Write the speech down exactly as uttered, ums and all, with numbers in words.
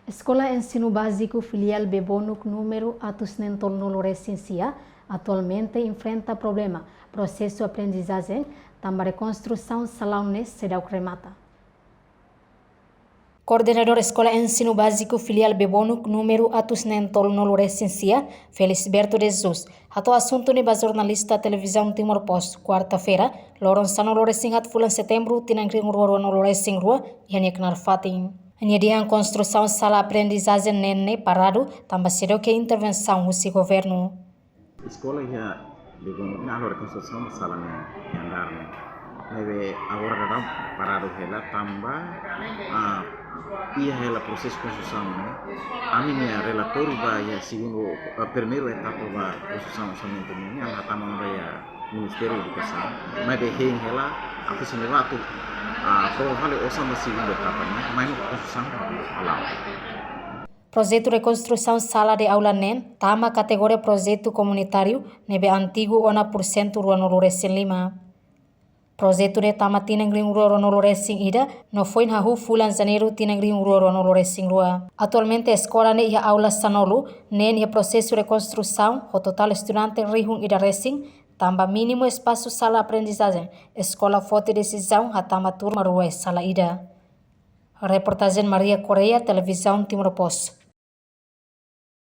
Eskola Ensinu Báziku Filiál Bebonuk númeru atus neen tolunulu resin sia atualmente enfrenta problema prosesu aprendizajen, tanba rekonstrusaun salaun ne'e seidauk remata. Koordenadór Eskola Ensinu Báziku Filiál Bebonuk númeru atus neen tolunulu resin sia, Felisberto de Jesus, hato'o asuntu ne'e ba jornalista Televizaun Timor Post, kuarta-feira, loron sanulu resin haat fulan Setembru, tinan rihun rua ruanulu resin rua, iha nia knaar fatin. Nia dehan konstrusaun sala aprendizajen neen ne'e paradu, tanba seidauk iha intervensaun husi governu. Eskola iha Bebonuk ne'e halo rekonstrusaun ba sala ne'e, iha andár ne'e. Ne'ebé agora daudaun paradu hela tanba, ah, iha hela prosesu konstrusaun ne'e. Ami-nia relatóriu ba iha segundu, ah, primeiru etapa ba konstrusaun orsamentu ne'e, ami hatama ona ba iha Ministériu Edukasaun. Maibé hein hela, a fisi ne'ebá atu, ah, aprova fali osan ba segundu etapa ne'e, mai no konstrusaun hala'o. Projetu rekonstrusaun sala de aula neen tama kategoria projetu komunitáriu ne'ebé antigu ona pursentu ruanulu resin lima. Projetu ne'e tama tinan rihun rua ruanulu resin ida no foin hahú fulan Janeiru tinan rihun rua ruanulu resin rua. Atualmente eskola ne'e iha aula sanulu, neen iha prosesu rekonstrusaun ho totál estudante rihun ida resin, tanba mínimu espasu sala aprendizajen, eskola foti desizaun hatama turma rua iha sala ida. Reportajen Maria Correia, Televizaun Timor Post.